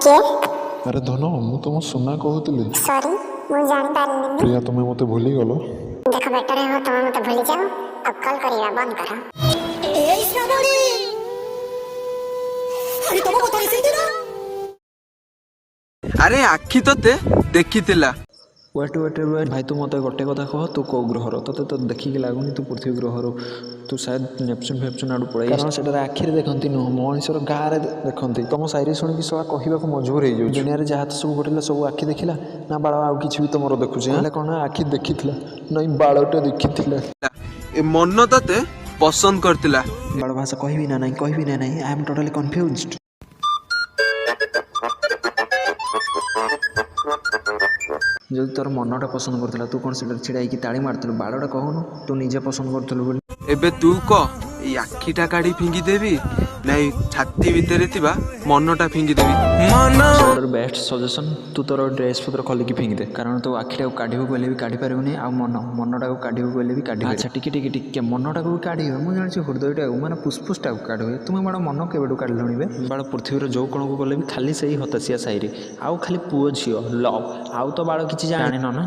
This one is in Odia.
କିଏ? ଆରେ ଧନ, ମୁଁ ତମ ସୁନା କହୁଥିଲି। ସରି, ମୁଁ ଜାଣିପାରିଲିନି। ପ୍ରିୟା, ତୁମେ ମୋତେ ଭୁଲିଗଲ? ଦେଖ, ବେଟର ହେବ ତମେ ମୋତେ ଭୁଲିଯାଅ ଆଉ କଲ୍ କରିବା ବନ୍ଦ କର। ଏଇ ଶ୍ରାବଣୀ, ଆରେ ତମ ମତରେ ସେଇଦିନ। ଆରେ ଆଖି ତତେ ଦେଖିଥିଲା। ୱେଟ୍ ୱେଟ୍ ୱେଟ୍ ଭାଇ, ତୁ ମୋତେ ଗୋଟେ କଥା କହ, ତୁ କେଉଁ ଗ୍ରହର? ତୋତେ ତ ଦେଖିକି ଲାଗୁନି ତୁ ପୃଥିବୀ ଗ୍ରହରୁ। ତୁ ସାୟଦ ନେପଚୁନ୍ ଫେପଚୁନ୍ ଆଡ଼ୁ ପଳେଇ, କାରଣ ସେଠାରେ ଆଖିରେ ଦେଖନ୍ତି ନୁହଁ, ମଣିଷର ଗାଁରେ ଦେଖନ୍ତି। ତମ ସାଇରି ଶୁଣିକି ଶଳା କହିବାକୁ ମଜବୁର ହେଇଯାଉଛି। ଦୁନିଆରେ ଯାହା ତ ସବୁ ଘଟିଲା, ସବୁ ଆଖି ଦେଖିଲା ନା ବାଳ ଆଉ କିଛି ବି ତମର ଦେଖୁଛି? ହେଲେ କ'ଣ ନା ଆଖି ଦେଖିଥିଲା? ନାଇଁ, ବାଳଟା ଦେଖିଥିଲା। ଏ ମନ ତତେ ପସନ୍ଦ କରିଥିଲା। ବାଳ ଭାଷା କହିବି ନା ନାହିଁ, କହିବି ନା ନାହିଁ? I M totally confused. ଯଦି ତୋର ମନଟା ପସନ୍ଦ କରୁଥିଲା, ତୁ କ'ଣ ସେଠାରେ ଛିଡ଼ା ହେଇକି ତାଳି ମାରୁଥିଲୁ? ବାଳଟା କହୁନୁ ତୁ ନିଜେ ପସନ୍ଦ କରୁଥିଲୁ ବୋଲି। ଏବେ ତୁ କହ, ଏଇ ଆଖିଟା କାଢି ଫିଙ୍ଗିଦେବି ନାଇଁ ଛାତି ଭିତରେ ଥିବା ମନଟା ଫିଙ୍ଗିଦେବି? ସବୁଠାରୁ ବେଷ୍ଟ ସଜେସନ୍, ତୁ ତୋର ଡ୍ରେସ୍ ପତ୍ର ଖୋଲିକି ଫିଙ୍ଗିଦେ, କାରଣ ତୁ ଆଖିଟାକୁ କାଢ଼ିବାକୁ ହେଲେ ବି କାଢ଼ିପାରିବୁନି ଆଉ ମନଟାକୁ କାଢ଼ିବାକୁ ହେଲେ ବି କାଢ଼ି। ଆଚ୍ଛା, ଟିକେ ଟିକେ ଟିକେ, ମନଟାକୁ ବି କାଢ଼ି ହୁଏ। ମୁଁ ଜାଣିଛି ହୃଦୟଟାକୁ ମାନେ ପୁଷ୍ପୁସଟାକୁ କାଢ଼ି ହୁଏ। ତୁମେ ବାଳ ମନ କେବେଠୁ କାଢ଼ିଲଣି ବେ? ବାଳ ପୃଥିବୀର ଯେଉଁ କୋଣକୁ ଗଲେ ବି ଖାଲି ସେଇ ହତାଶିଆ ସାଇରେ, ଆଉ ଖାଲି ପୁଅ ଝିଅ ଲଭ୍, ଆଉ ତ ବାଳ କିଛି ଜାଣିନ ନା।